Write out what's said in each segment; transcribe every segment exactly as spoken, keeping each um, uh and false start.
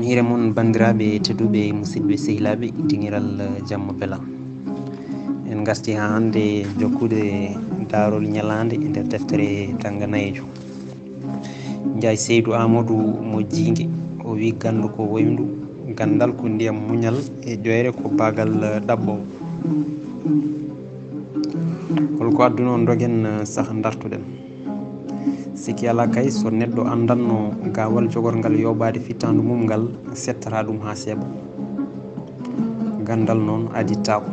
Hiire mon, banndiraaɓe tedduɓe, musidɓe, sehilaaɓe, dingiral jamma bela. En ngarti haa hannde jokkude daarol ñalaande e nder deftere Tannga Nayeejo. Njaay Seydu Aamadu mo Jiinge, o wiyi, "Ganndo ko woyndu, ganndal ko ndiyam muñal, e ƴoyre ko baagal ɗaɓɓoowo." Hol ko adduno ndogen sah ndartoɗen? Sikki alaa kay, so neɗɗo anndanno gaawal jogorngal yooɓaade fittaandu mum ngal, settata ɗum haa seeɓa. Ganndal noon adittaako.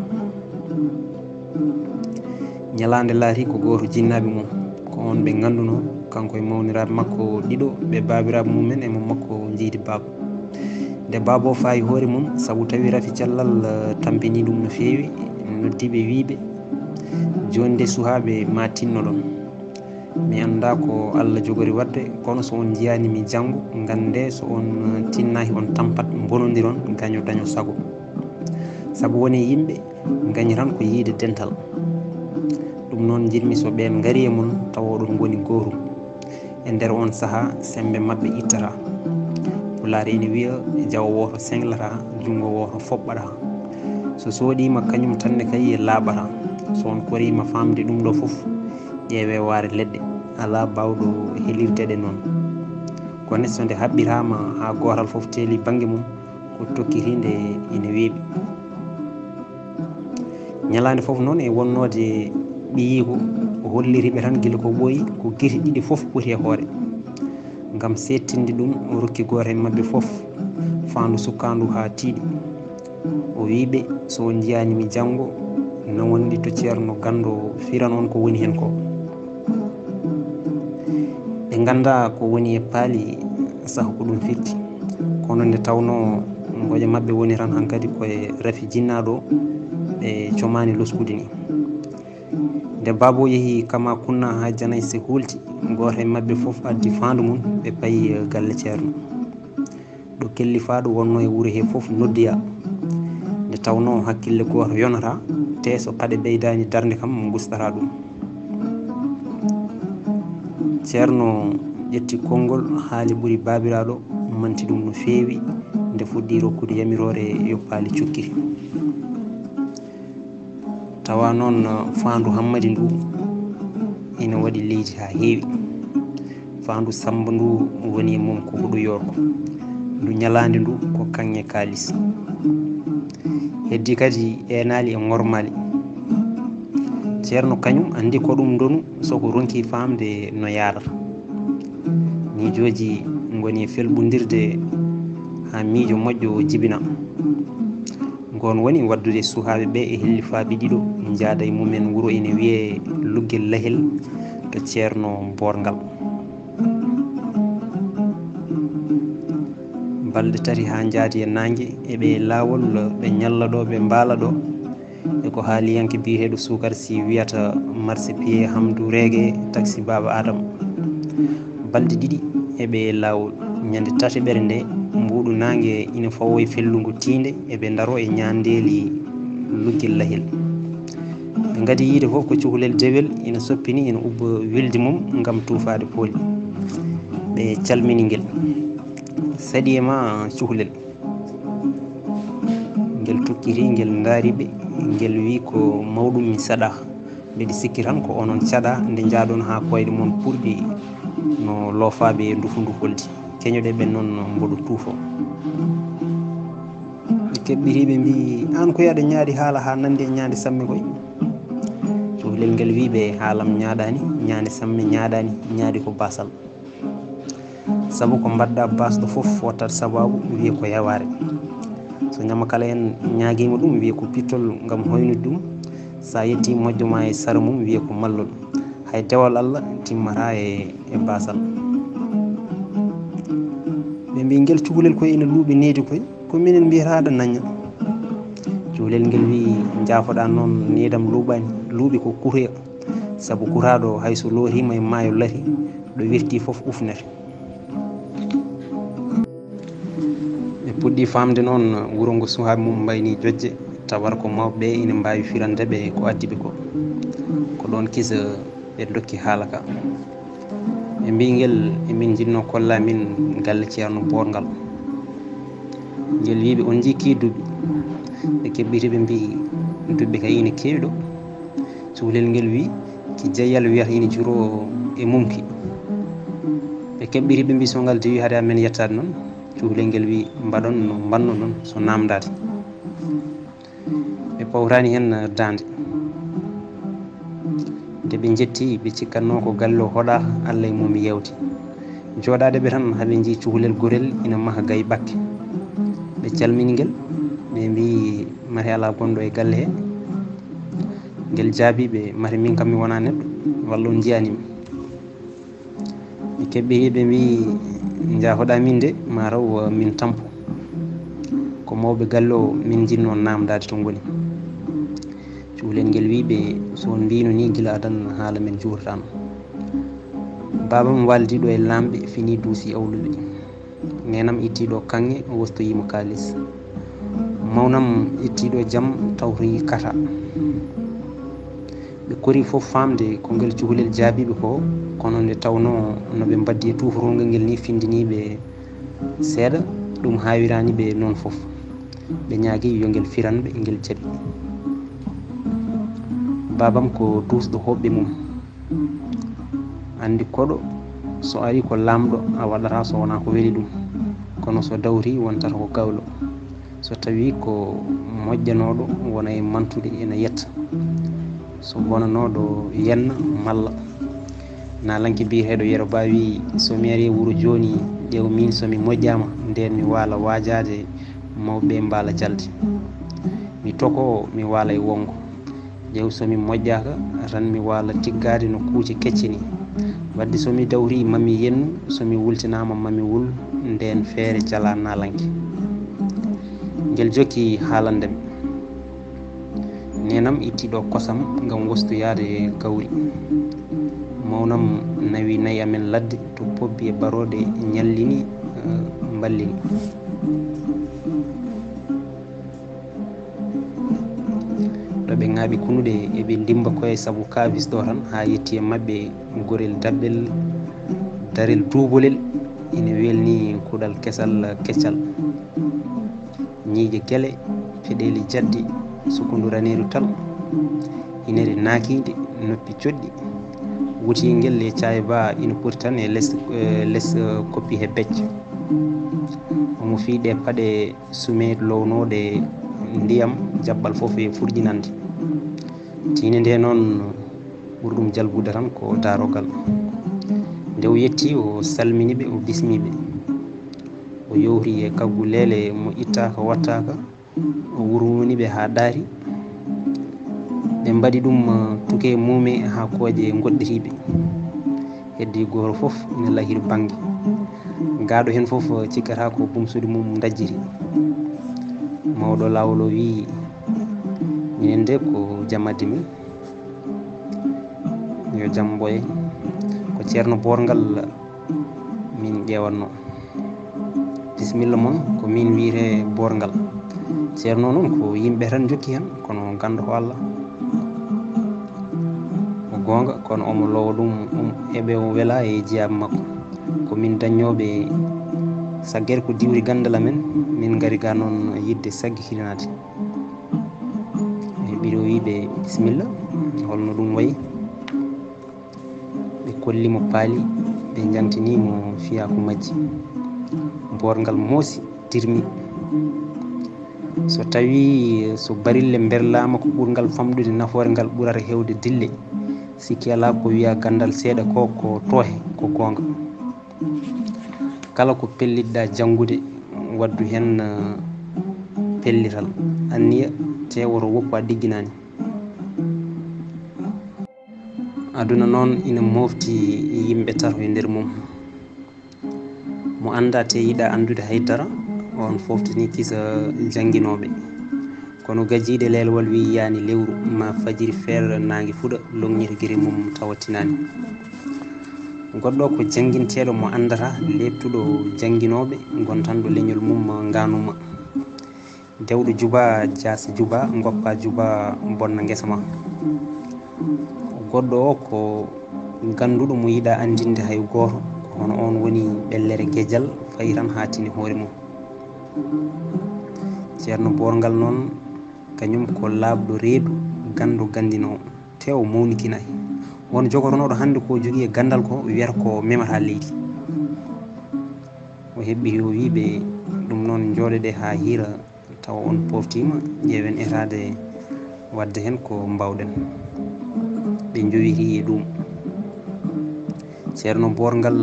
Ñalaande laati ko gooto jinnaaɓe mum, ko oon ɓe nganndunoo, kanko e mawniraaɓe makko ɗiɗo, ɓe baabiraaɓe mum en e mo makko njiydi baaba. Nde baaba o faayi hoore mum, sabu tawi rafi cellal, eh, tampini ɗum no feewi, noddi ɓe, wii ɓe, "Jooni de, suhaaɓe, ma tinno ɗon. Mi anndaa ko Allah jogori waɗde, kono so on njiyaani mi janngo, nganndee so on, eh, tinnaaki on tampat, mbonondiron, gaño daño sago. Sabu won e yimɓe, ngañi tan ko yiyde dental. Ɗum noon, njiɗmi so ɓeen ngarii e mon, tawa oɗon ngoni gootum." E nder oon sahaa, semmbe maɓɓe ittataa. Pulaar ene wiya, "Jawo wooto seŋlataa, junngo wooto foɓɓataa." So sooɗiima kañum tan ne kay laaɓataa. So on koriima faamde ɗum ɗo fof, ƴeewee waare leɗɗe. Alaa baawɗo helirde ɗe noon. Gone so nde haɓɓiraama haa gootal fof teeli bannge mum, ko tokkitii nde ene weeɓi. Ñalaande fof noon e wonnoode ɓiyiiko, o holliri ɓe tan gila ko ɓooyi ko gite ɗiɗi fof poti e hoore. Ngam seettinde ɗum, o rokki gooto e maɓɓe fof faandu sukkaandu haa tiiɗi. O wii ɓe, "So on njiyaani mi janngo, nawon ɗi to Ceerno Ganndo, firan on ko woni heen ko." Ɓe nganndaa ko woni e paali, saha ko ɗum firti. Kono nde tawnoo ngoƴa maɓɓe woni tan hankadi ko e rafi jinnaaɗo, ɓe comaani loskude ni. Nde baaba o yehi kama kunna haa janayse hulti, gooto e maɓɓe fof addi faandu mum, ɓe payi galle Ceerno. Ɗo kellifaaɗo wonnoo e wuro hee fof noddoyaa. Nde tawnoo hakkille gooto yonataa, tee so paɗe ɓeydaani darnde kam, ngustata ɗum. Ceerno ƴetti konngol, haali ɓuri baabiraaɗo, manti ɗum no feewi, nde fuɗɗii rokkude yamiroore yo paali cukkiri. Tawa noon, faandu Hammadi ndu ina waɗi leydi haa heewi. Faandu Sammba ndu woni e mum ko huɗo yoorko. Ndu ñalaande ndu ko kaŋŋe kaalis. Heddii kadi eenaali e ŋormaali. Ceerno kañum anndi ko ɗum ndonu, so ko ronki faamde no yaarata. Miijooji ngoni e felɓondirde haa miijo moƴƴo jibina. Ngoon woni waɗdude suhaaɓe ɓe e hellifaaɓe ɗiɗo njaada e mumen wuro ene wiyee Luggel Lahel to Ceerno Boorngal. Balɗe tati haa njaadi e naange, eɓe e laawol, ɓe ñalla ɗo, ɓe mbaala ɗo. E ko haaliyanke biyeteeɗo Suukar Sy wiyata, marché pied Hamdou Reege, taxi Baaba Adama. Balɗe ɗiɗi eɓe e laawol. Ñande tataɓere nde, mbuuɗu naange ina fawo e fellungu tiinde, eɓe ndaro e ñaandeeli Luggel Lahel. Ɓe ngadi yiide fof ko cukalel dewel ina soppini, ina ubba wildi mum ngam tuufaade pooli. Ɓe calmini ngel. Saɗi e ma cukalel. Ngel tukkiti, ngel ndaari ɓe, ngel wii, "Ko mawɗum mi saɗaa. Mbeɗa sikki tan ko onon caɗaa nde njaaɗon haa koyɗe mon purɗi no loofaaɓe e ndufu ndufoldi. Keñoɗe ɓe noon mboɗo tuufo." Ɓe keɓɓitii, ɓe mbii, "Aan koy aɗa ñaaɗi haala haa nanndi e ñaande samme koy." Cukalel ngel wii ɓe, "Haalam ñaaɗaani, ñaande samme ñaaɗaani, ñaaɗi ko baasal. Sabu ko mbaɗɗa baasɗo fof wottat sabaabu, wiye ko yawaare. So ñama kala en ñaagiima ɗum, wiye ko pittol ngam hoynude ɗum. Sa yetti moƴƴo ma e sara mum, wiye ko mallol. Hay dewal Allah timmata e, e baasal." Ɓe mbii, "Ngel cukalel koye ina luuɓi needi koye, ko minen mbiyata aɗa nañña." Cukalel ngel wii, "Njaafoɗaa noon, needam luuɓaani, luuɓi ko kutoya. Sabu kutaaɗo hay so lootiima e maayo lati, ɗo wirti fof ufnete." Ɓe puɗɗi faamde noon wuro ngo suhaaɓe mum mbayni jojje, tawata ko mawɓe ɓe ina mbaawi firande ɓe ko addi ɓe ko. Ko ɗoon kisa ɓe ndokki haala ka. Ɓe mbii, "Ngel emin njiɗnoo kolla min galle Ceerno Boorngal." Ngel wiiɓe, "On njii kii duuɓi?" Ɓe keɓɓiti, ɓe mbii, "Duuɓi kay ina keewi ɗo." Cukalel ngel wii, "Ki jeyyal wiyata ina juroo e mum ki." Ɓe keɓɓiti, ɓe mbii, "So ngal diwii, hade amen yettaade noon." Cukalel ngel wii, "Mbaɗon no mbaɗnoɗon so naamndaade." Ɓe pawtaani heen daande. Nde ɓe njetti, ɓe cikkatnoo ko galle o hoɗaaka, Alla e mum yeewti. Jooɗaade ɓe tan, haa ɓe njii cukalel gorel ina maha gay ɓakke. Ɓe calmini ngel, ɓe mbii, "Mate alaa gonɗo e galle he?" Ngel jaabii ɓe, "Mate miin kam mi wonaa neɗɗo, walla on njiyaani mi?" Ɓe keɓɓiti, ɓe mbii, "Njaafoɗaa min de, maa taw min tampo. Ko mawɓe galle o min njiɗnoo naamndaade to ngoni." Cukalel ngel wii ɓe, "So on mbiino nii, gila adan haala men juurataano. Baabam waaldiiɗo e laamɓe finii duusi awluɓe. Neenam ittiiɗo kaŋŋe wostoyii mo kaalis. Mawnam ittiiɗo jam tawtoyii kata." Ɓe kori fof faamde ko ngel cukalel jaabii ɓe ko, kono nde tawnoo no ɓe mbaddi e tuufroongel ngel nii findinii ɓe seeɗa, ɗum haawiraani ɓe noon fof. Ɓe ñaagii yo ngel firan ɓe, ngel jaɓi. Baabam ko duusɗo hoɓɓe mum. Anndi koɗo, so arii ko laamɗo a waɗataa so wonaa ko weli ɗum. Kono so dawri wontata ko gawlo. So tawii ko moƴƴanooɗo wona e mantude ena yetta. So bonanooɗo yenna malla. Naalanke biyeteeɗo Yero Ba wii, "So mi arii e wuro jooni, ƴeew miin so mi moƴƴaama, ndeen mi waala waajaade mawɓe mbaala jalde. Mi tokoo, mi waala e wonngo. Ƴeew so mi moƴƴaaka tan mi waala tiggaade no kuuce kecce nii. Wadde so mi dawrii ma mi yennu, so mi wultinaama ma mi wul, ndeen feere jalaa naalanke." Ngel jokki haalande ɓe. Neenam ittiiɗo kosam ngam wostoyaade gawri. Mawnam nawi nayi amen ladde to pobbi e barooɗe ñallini, eh, mballini. Ɗo ɓe ŋaaɓi kunuɗe, eɓe ndimba koye sabu kaabis ɗo tan, haa yetti e maɓɓe gorel daɓɓel, darel duubolel, ina welni kuɗal kesal keccal. Ñiiƴe gele, peɗeeli jaddi, sukundu raneeru tal, hinere naakiinde, noppi coɗɗi. Wutiyel ngel e caaye ba ina poti tan e les, eh, les, eh, koppi he becce. Omo fii ɗe paɗe sumeede lownooɗe ndiyam, jaɓɓal fof e furƴinande. Tiinde nde noon ɓuri ɗum jalbude tan ko daarogal. Nde o yetti, o salmini ɓe, o bismi ɓe. O yowti e kaggu leele mo ittaaka, wattaaka, o wurwuni ɓe haa ɗaati. Ɓe mbaɗi ɗum, eh, tuke muume haa kooƴe ngoɗɗitiiɓe. Heddii gooto fof ina lahiri bannge. Gaaɗo heen fof cikkata ko bumsude mum ndajjiri. Mawɗo laawol o wii, "Minen de ko jam addi min. Yo jam ɓooye. Ko Ceerno Boorngal min ƴeewatno. Bisimilla mon, ko min wiyetee Boorngal." Ceerno noon ko yimɓe tan njokki heen, kono ganndo ko Alla. Ko goonga, kono omo lowa ɗum, um, eɓe o wela e jiyaaɓe makko. Ko min daññooɓe saggere ko diwri ganndal amen, min ngari ga noon yiɗde saggikinaade. E ɓiɗo wii ɓe, "Bisimilla, holno ɗum wayi?" Ɓe kolli mo paali, ɓe njantini mo fiyaaku majji. Boorngal moosi, dirmi. So tawii so barille mberlaama ko ɓurngal famɗude nafoore ngal ɓurata heewde dille, sikki alaa ko wiya ganndal seeɗa ko, ko toohe, ko goonga. Kala ko pellitɗaa janngude, waddu heen, eh, pellital, anniya, tee woto woppu a ɗigginaani. Aduna noon ina moofti yimɓe tato e nder mum. Mo anndaa te yiɗaa anndude hay dara, on fooftini kisa jannginooɓe. Kono gajiiɗe leelwal wiyaani lewru, ma fajiri feere naange fuɗa, loŋŋita giri mum tawa tinaani. Goɗɗo ko jannginteeɗo mo anndataa, leeɓtuɗo jannginooɓe, gontanɗo leñol mum ngaanuma. Dewɗo jubaa, jaasa jubaa, ngoppa jubaa, bonna ngesa ma. Goɗɗo o ko gannduɗo mo yiɗaa anndinde hay gooto, ko hono oon woni ɓellere gejal, fayi tan haa tini hoore mum. Ceerno Boorngal noon, kañum ko laaɓɗo reedu, ganndo ganndinoowo, te o mawnikinaay. Won jogotonooɗo hannde ko jogii e ganndal ko wiyata ko memata leydi. O heɓɓiti o wii ɓe, ɗum noon njooɗeɗe haa hiira tawa on poftiima, ƴeewen etaade waɗde heen ko mbaawɗen. Ɓe njowiti e ɗum. Ceerno Boorngal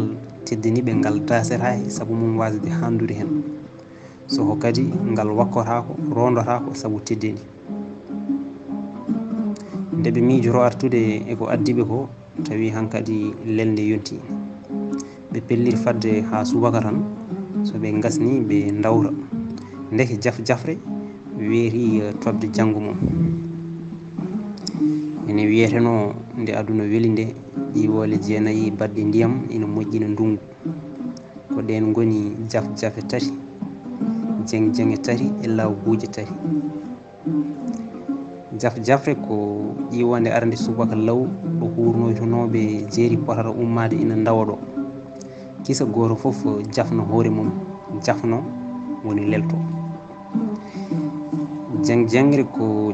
teddini ɓe ngal daasetaake sabu mum waasde hanndude heen. Soho kadi ngal wakkotaako, roondotaako sabu teddeni. Nde ɓe miijotoo artude e ko addi ɓe ko, tawi hankadi lelnde yonti. Ɓe pelliti fadde haa subaka tan, so ɓe ngasni ɓe ndawra. Ndeke jaf jafre weeti, eh, toɓde janngo mum. Ene wiyetenoo nde aduna weli nde, ƴiwoole jeenayi baɗɗe ndiyam ina moƴƴina ndunngu. Ko ɗeen ngoni jaf jafe tati, jeŋ jeŋe tati e lawbuuje tati. Jaf jafre ko ƴiwonde arande subaka law ɗo huurnoytonooɓe jeeri potata ummaade ina ndawa ɗo. Kisa gooto fof jafno hoore mum, jafno woni lelto. Jeŋ jeŋre ko